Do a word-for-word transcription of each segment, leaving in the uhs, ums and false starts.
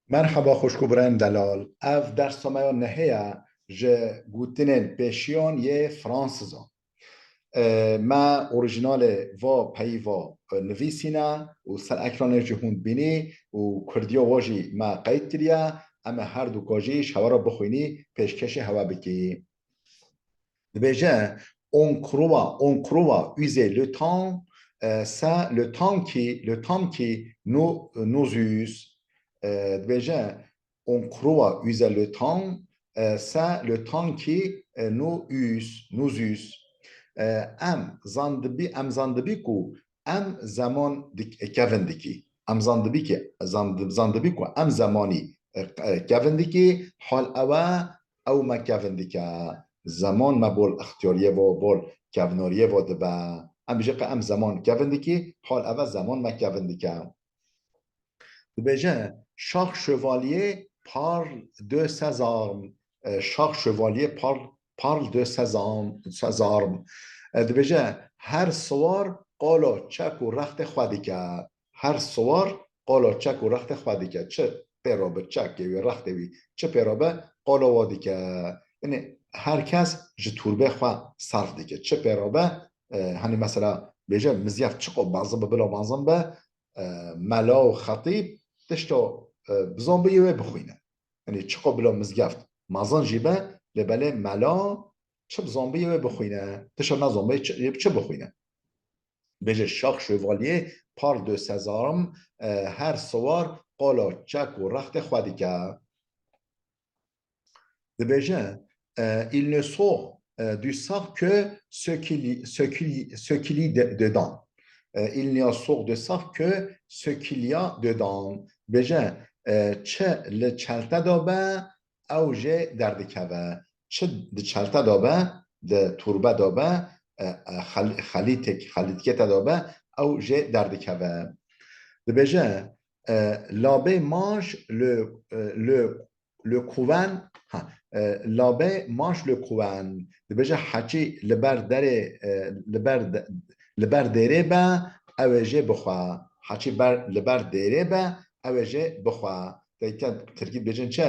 Merhaba xwişk û birayên delal. Ev dersa me ya nehê ye ji gotinên pêşiyan yê Fransizan. E, me orîjinalê va peyva, e, nivîsîne û ser ekranê jî hûn dibînî û kurdiya wa jî me qeyd kiriye. Em ê her du ka jî ji hewe re bixwînî, pêşkêşê hewe bikî. Dibêje, on croit, on croit user le temps, e, ça, le temps qui, le temps qui nous, nous use. E, dibêje, on croit user le temps, e, ça, le temps qui, e, nous use, nous use. E, em zandibî, em zandibî ku em zeman dik-, kevin dikî. Em zandibî ki, zand-, zandibî ku em zemanî, e, e, kevin dikî, hal ew e, ew me kevin dike. Zeman me bol extiyariyê vo, bol kevnariyê vo dibe. Em bijî qe em zeman kevin dikî, hal ev e zeman me kevin dike. Dibêje, chaque chevalier parle de ses armes. E, chaque chevalier parle, parle de ses armes, ses armes. E, dibêje, her siwar qala çek û rextê xwe dike. Her siwar qala çek û rextê xwe dike. Çi pêro bi çekê wî, rextê wî, çi pêro bi qala wa dike. Yanî her kes ji tûrbê xwe serf dike. Çi pêro bi, e, hani mesela bêje mizyaf çiqo mezin bi, bila mezin bi, e, mela û xetîb tişto, e, bizanbiyê wê bixwîne. Yanî çiqo bila mizgeft mezin jî be, lê belê mela çi bizanbiyê wê bixwîne, tişta nezanbiyê çi, çi bixwîne. Dibêje, chaque chevalier parle de ses armes, e, her siwar qala çek û rextê xwe dike. Dibêje, e, il ne sort, e, du sac que ce qu'il y, ce qu'il y, ce qu'il y de-, dedans. E, il ne sort de sac que ce qu'il y a dedans. Dibêje, e, çi li çelte de be, ew jê derdikeve. Çi di çelte de be, di turbe de be, e, e, xel-, xelîtek-, xelîtkê te de be, ew jê derdikeve. Dibêje, e, l'abbé mange le, e, le, le couvain, ha, e, l'abbé mange le couvain. Dibêje heçî li ber derê, e, li ber de-, li ber dêrê be, ew ê jê bixwe. Heçî ber, li ber dêrê be, ew ê jê bixwe. Te, te tirkî dibêjin çi?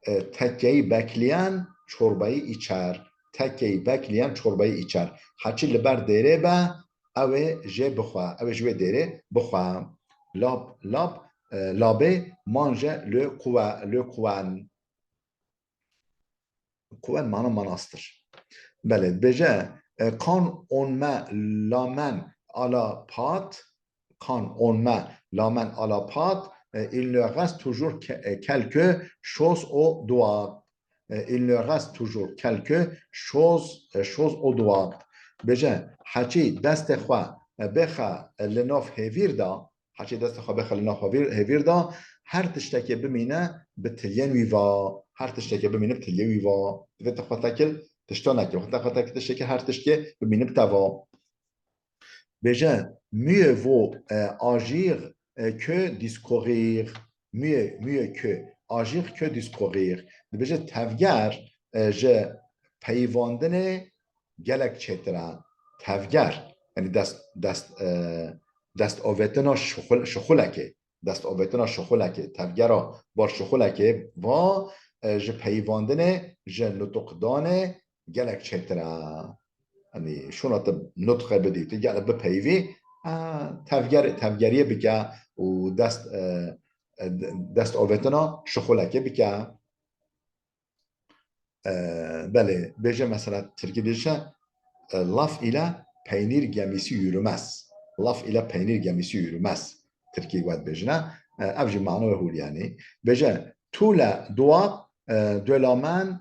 E, tekkeyi bekleyen çorbayı içer. Tekkeyi bekleyen çorbayı içer. Heçî li ber dêrê be, ew ê jê bixwe, ew ê ji wê dêrê bixwe. Lab, lab, e, l'abbé mange le couva-, le couvain. Couvain mana manastir. Belê, dibêje, e, quand on met la main à la pâte, quand on met la main à la pâte, e, il ne reste toujours que, e, quelque chose au doigt. E, il ne reste toujours quelque chose, e, chose au doigt. Bêje, heçî destê xwe, e, bêxe, e, li nav hêvîr de, heçî destê xwe bêxe li nav hêvîr, hêvîr de, her tiştekê bimîne bi tiliyên wî va. Her tiştekê bimîne bi tiliyê wî va. Divê tu xwe tekil tişta nekî. Wexta xwe tekil tiştekî, her tiştekê bimîne bi te va. Bêje, mieux vaut, e, agir, e, que discourir. Mieux, mieux que, agir que discourir. Dibêje tevger, e, ji peyivandinê gelek çêtir e. Tevger, yanî dest, dest, e, dest avêtina şixul-, şixulekê. Dest avêtina şixulekê, tevgera bar şixulekê va, e, ji peyivandinê, ji nutqdanê gelek çêtir e. Yanî şûna tu nutqê bidî, tu gelek bipeyivî, e, tevger-, tevgeriyê bike û dest, e, e, dest avêtina şixulekê bike. E, belê, bêje mesela tirkî dibêje, e, laf ile peynir gemisi yürümez. Laf ile peynir gemisi yürümez. Tirkî wet bêjine. E, ev jî mana wê hûl yanî. Bêje, tous les doigts, e, de la main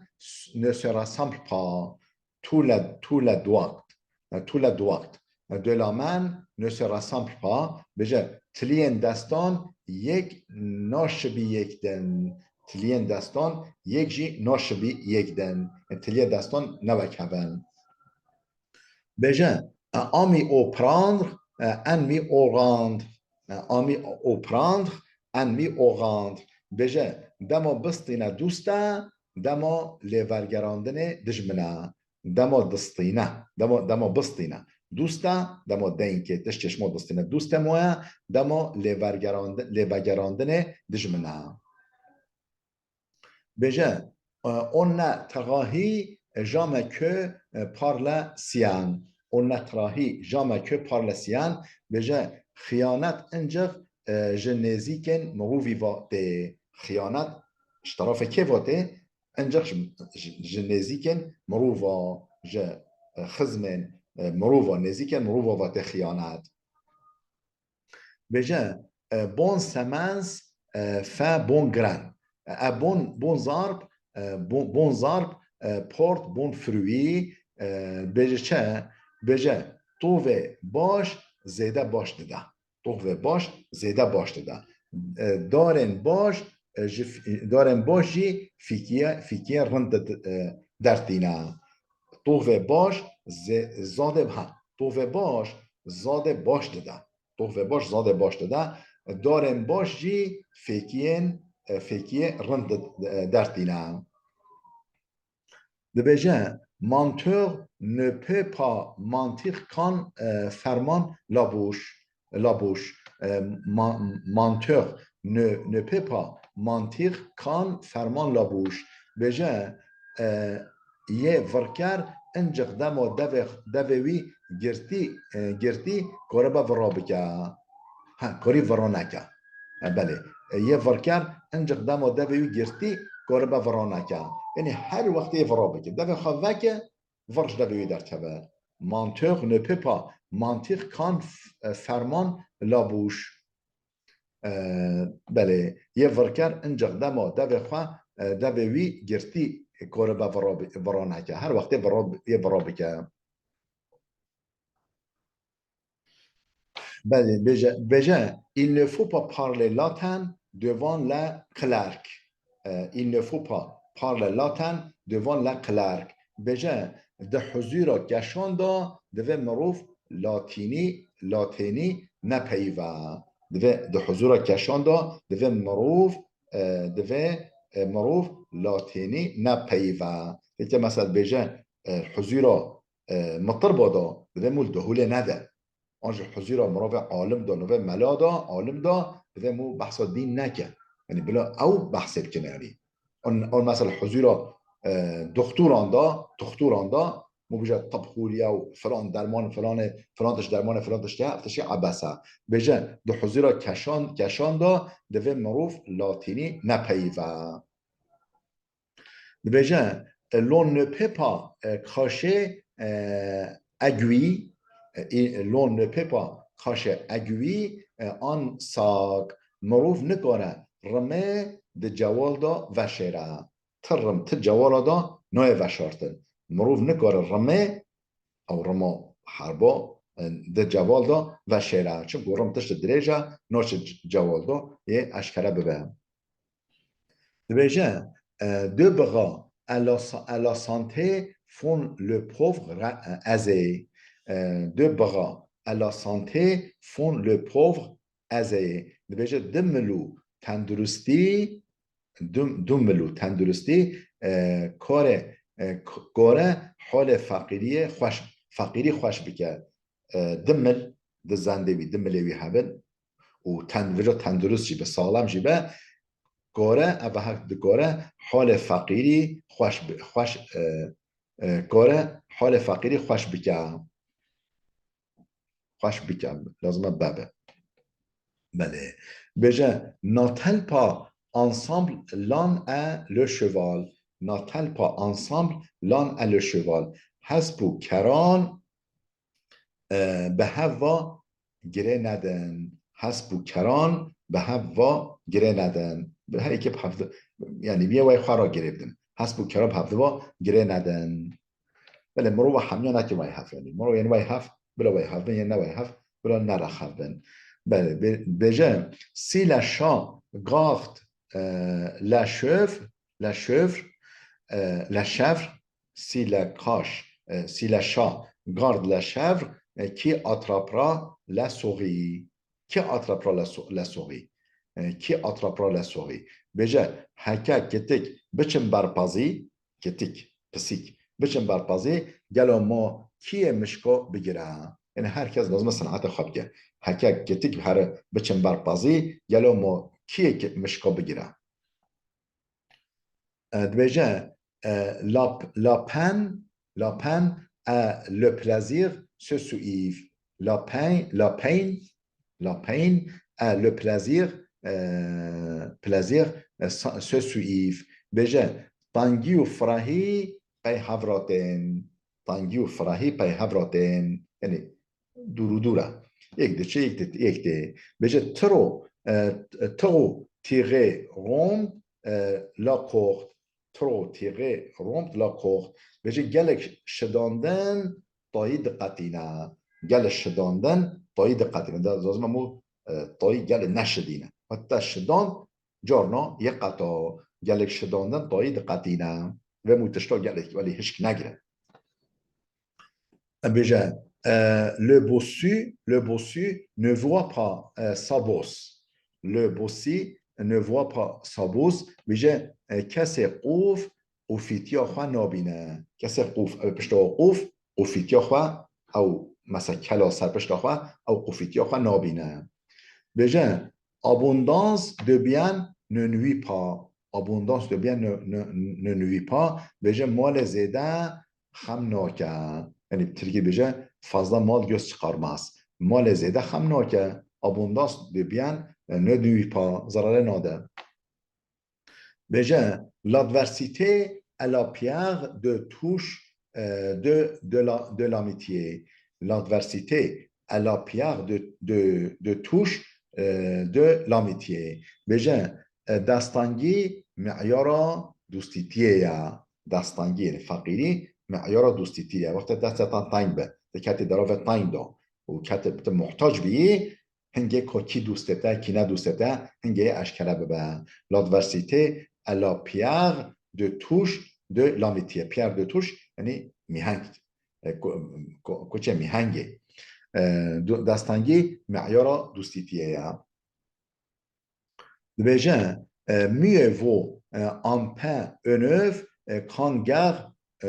ne se ressemblent pas. Tous les, tous les doigts. E, tous les doigts. De la main ne se ressemblent pas. Bêje, tiliyên destan yek naşibî yek din. Tiliyên destan yek jî naşibî yek din. Tiliyê destan ne wek hev in. Bêje, e, ami au prendre, e, ennemi au rendre. E, ami au prendre, ennemi au rendre. Bêje, dema bistîne dûst e, dema lêvergerandinê dijmin e. Dema distîne, dema, dema bistîne dûst e, dema denkê tiştê ji me distîne dûst e, moye, dema lêvergerandi-, lêvegerandinê dijmin e. Bêje, e, on ne trahî jamais que, e, par le sien. On ne trahî jamais que par le sien. Bêje, xiyanet incix, e, ji nêzîkên mirovî ve tê. Xiyanet ji terefê kê ve tê? Incix ji, ji, ji nêzîkên mirova, ji, e, xizmên, e, mirova, nêzîkên mirova ve tê xiyanet. Bêje, e, bon semence, e, fait bon grain. E, bon, bon zarb, e, bon, bon zarb, e, porte bon fruit, e, bêje çi? Bêje, tovê baş zêde baş dide. Tovê baş zêde baş dide. E, darên baş, e, ji f-, darên baş jî fîkiye, fîkiye rind di-, e, dertîne. Tovê baş zê-, zadê, ha, tovê baş zadê baş dide. Tovê baş zadê baş dide. Darên baş jî fêkiyên, e, fêkiyê rind di-, e, dertîne. Dibêje, menteur ne peut pas mentir quand, e, ferme la bouche. La bouche. E, ma-, menteur ne, ne peut pas mentir quand ferme la bouche. Bêje, e, yê virker incix dema devê, devê wî girtî, e, girtî karibe vira bike. Ha, karî vira neke. E, belê. E, yê virker incix dema devê wî girtî karibe vira neke. Yanî her wextê vira bike. Devê xwe veke, vir ji devê wî derkeve. Menteur ne peut pas mentir quand f-, e, ferme la bouche. E, belê, yê virker incix dema devê xwe, e, devê wî girtî karibe vira bi-, vira neke. Her wextê vira bi-, yê vira bike. Belê, bêje, bêje, il ne faut pas parler latin devant le clerc. E, il ne faut pas parler latin devant le clerc. Bêje, di huzûra keşan de divê mirov latînî, latênî nepeyive. Divê di huzûra keşan de divê mirov, e, divê, e, mirov latênî nepeyive. Peki mesela bêje, e, huzûra, e, mitirba de divê mû li dehûlê nede. An ji huzûra mirovê alim de, nivê mela de, alim de, divê mû behsa dîn neke. Yanî bila ew behsê bikin yanî. An, an mesela huzûra, e, doktoran de, doktoran de, mû bije tib hûliye û filan derman, filanê, filan tişt dermanê, filan tişt heye, ev tiştê ebes e. Bêje, di huzûra keşan, keşan de divê mirov latînî nepeyive. Dibêje, e, l'on ne peut pas, e, cacher, e, aiguille, e, i-, l'on ne peut pas cacher aiguille, e, en sac. Mirov nikare rimê di cewal de veşêre. Ti rim, ti cewala de nayê veşartin. Mirov nikare rimê, ew rima herba, e, di cewal de veşêre. Çimku rim tişt dirêj e, naçe c-, cewal de yê eşkere bibe. Dibêje, e, deux bras à la sa-, à la santé font le pauvre ra-, e, aisé. E, deux bras à la santé font le pauvre aisé. Dibêje, du mil û tenduristî, du, du mil û tenduristî, e, kare, e, k-, kare halê feqîriyê xweş, feqîrî xweş bike. E, du mil di zendê wî, du milê wî hebin û ten-, vêca tendurist jî be, saxlem jî be, kare, ev hek dikare halê feqîrî xweş bi-, xweş, e, e, kare halê feqîrî xweş bike. Xweş bike, lazim e bebe. Belê. Bêje, n'a-t-elle pas ensemble l'âne et le cheval? N'a-t-elle pas ensemble l'âne et le cheval? Hesp û keran e, bi hev ve girê nedin. Hesp û keran bi hev ve girê nedin. Bi her yekê bi hev de, yanî bi yê wey xwe re girê bidin. Hesp û keran bi hev ve girê nedin. Belê, mirova hemiya neke wey hev, yanî mirova yên wey hev, bila wey hev bin, yên ne wey hev, bila nere hev bin. Belê, bê-, bêje, si le chat garde, e, la chèvre, la chèvre, e, la chèvre, si le cache, e, si le chat garde la chèvre, e, qui attrapera la souris? Qui attrapera la sou-, la souris? E, qui attrapera la souris? Bêje, heke kitik biçin ber pezî, kitik, pisîk, biçin ber pezî, gelo ma kî yê mişko bigire? Yanî her kes lazim e sineta xwe bike. Heke kitik here biçin ber pezî, gelo ma kî yê ki-, mişko bigire? e, dibêje, e, la, la peine, la peine et le plaisir se suivent. La peine, la peine, la peine et le plaisir, e, plaisir, e, sa- se suivent. Dibêje, tengî û firehî pey hev re tên. Tengî û firehî pey hev re tên. Yanî dûr û dûr e. Yek diçe, yek di-, yek tê. Bêje tiro, e, tiro tîrê rond, e, la courte. Tiro tîrê rond la courte. Bêje gelek şidandin tayî diqetîne. Gelek şidandin tayî diqetîne. Da zazim hemû, e, tayî gelek neşidîne. Heta şidand carna yê qeta. Gelek şidandin tayî diqetîne. Vê mû tişta gelek welî hişk negire. Bêje, e, le bossu, le bossu ne voit pas, e, sa bosse. Le bossu ne voit pas sa bosse. Bêje, e, kesê qof qofîtiya xwe nabîne. Kesê qof, ew pişta qof, qofîtiya xwe, ew mesela kela ser pişta xwe, ew qofîtiya xwe nabîne. Bêje, abondance de biens ne nuit pas. Abondance de biens ne, ne, ne nuit pas. Bêje, malê zêde xem nake. Yanî tirkî bêje, fazla mal göz çıkarmaz. Malê zêde xem nake. Abondance de biens, e, ne nuit pas. Zerarê nade. Bêje, l'adversité est la pierre de touche, euh, de, de la, de l'amitié. L'adversité est la pierre de, de, de touche, euh, de l'amitié. Bêje, e, destengî meyara dostîtiyê ye. Destengî, yanî feqîrî, meyara dostîtiyê ye. Wexta destetan teng be, te ketê deravê teng da û ketê te muhtac bîyî, hingê ka kî dostê te, kî ne dostê te, hingê eşkere bibe. L'adversité est la pierre de touche de l'amitié. Pierre de touche, yanî mîheng. E, ku-, ku-, kuçê mîhengê. E, du-, destengî meyara dostîtiyê ye. Dibêje, e, mieux vaut, e, un pain, un œuf, e, qu'un guerre, e,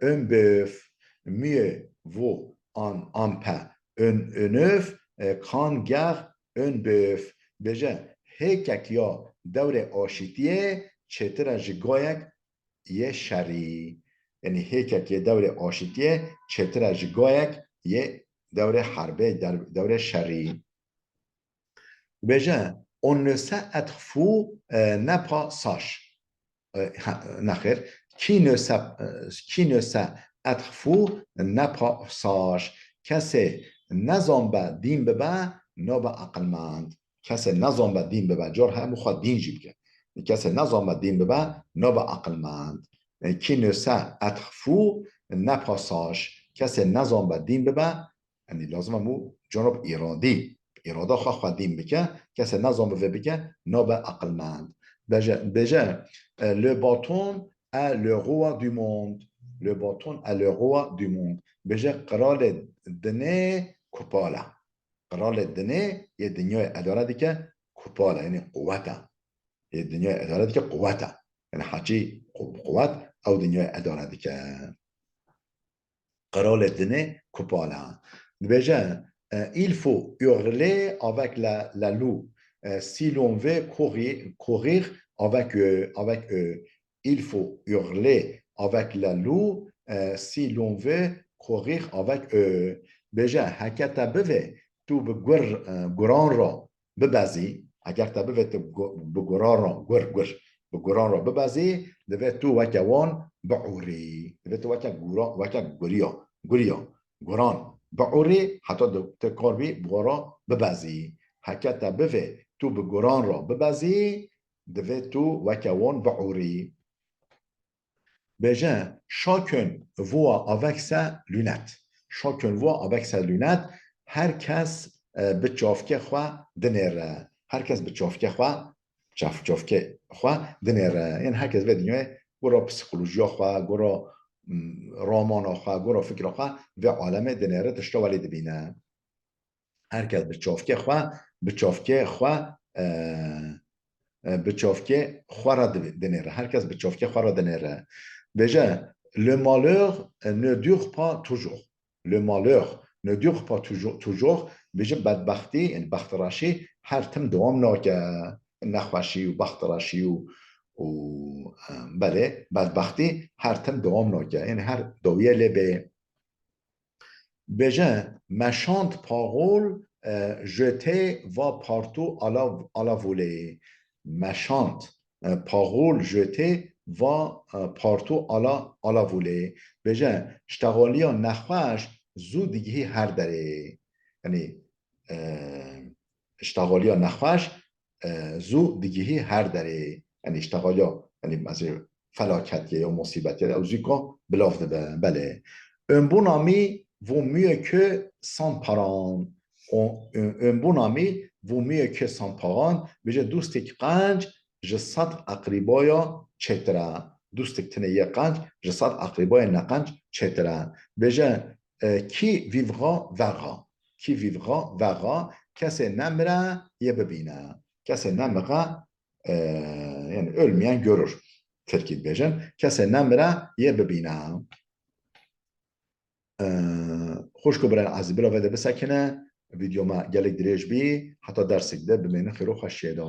un bœuf. Mieux vaut un, un pain, un, un œuf, e, qu'un guerre, un bœuf. Bêje, hêkek ya dewrê aşîtiyê çêtir e ji gayek yê şerî. Yanî hêkek yê dewrê aşîtiyê çêtir e ji gayek yê dewrê herbê, der-, dewrê şerî. Bêje, on ne sait être fou, e, n'est pas sage. E, ha, nexêr, qui ne sait, e, qui ne sait être fou n'est pas sage. Kesê nezanbe dîn bibe, nabe aqilmend. Kesê nezanbe dîn bibe, car hemû xwe dîn jî bike. Kesê nezanbe dîn bibe, nabe aqilmend. E, qui ne sait être fou n'est pas sage. Kesê nezanbe dîn bibe, Yanî lazim e mû cano bi îradî, bi îrada xwe xwe dîn bike, kesê nezan bi vê bike, nabe aqilmend. Bêje, bêje, e, le bâton est le roi du monde. Le bâton est le roi du monde. Bêje, qiralê dinê kupal e. Qiralê dinê yê dinyayê edare dike kupal e, yanî quwet e. Yê dinyayê edare dike quwet e. Yanî heçî qu-, quwet ew dinyayê edare dike. Qiralê dinê kupal e. Dibêje, e, il faut hurler avec la, la loup, e, si l'on veut courir, courir avec, e, avec eux. Il faut hurler avec la loup, e, si l'on veut courir avec eux. Bêje, heke te bivê tu bi gur, e, guran re bibezî, eger te bivê tu gu-, bi guran re, gur, gur, bi guran re bibezî, divê tu weke wan biûrî. Divê tu weke gura-, weke guriya, guriya, guran biûrî, heta tu, tu kar bî bi wan re bibezî. Heke te bivê tu bi guran re bibezî, divê tu weke wan biûrî. Bêje, chacun voit avec ses lunettes. Chacun voit avec ses lunettes. Her kes, e, bi çavkê xwe dinêre. Her kes bi çavkê xwe, çav-, çavkê xwe dinêre. Yanî her kes vê dinyayê gora psîkolojiya xwe, gora, m, ramana xwe, gora fikra xwe vê alemê dinêre, tişta welê dibîne. Her kes bi çavkê xwe, bi çavkê xwe, e, e, bi çavkê xwe re di-, dinêre. Her kes bi çavkê xwe re dinêre. Bêje, le malheur, e, ne dure pas toujours. Le malheur ne dure pas toujours, toujours. Bêje, bedbextî, yanî bextreşî her tim dewam nake. Nexweşî û bextreşî û, û, e, belê, bedbextî her tim dewam nake. Yanî her dawiye lê bê. Bêje, me şand paxol, e, jeté va partu ala, ala volê. Me şand, e, paxol jeté va, e, partu ala, ala volê. Bêje, ştexaliya nexweş zû digihî her derê. Yanî, e, ştexaliya nexweş, e, zû digihî her derê. Yanî ştexaliya, yanî mesela felaket ye ya musîbet ye, ew zû ka bilav dibe. Belê. Ömbûna mî vaut mieux que cent paran. O, ö-, ömbûna mî vaut mieux que cent paran. Bêje dostek qenc ji sed eqrîbaya çêtir e. Dostek tenê yê qenc ji sed eqrîbaya neqenc çêtir e. Bêje, e, qui vivra verra. Qui vivra verra. Kesê nemire yê bibîne. Kesê nemire, e, yanî ölmeyen görür. Tirkî dibêjin. Kesê nemire yê bibîne. E, xwişk û birayên ezîz, bila vê de bisekine. Vîdeo me gelek dirêj bî. Heta dersek de bimêne xêr û xweşiyê de.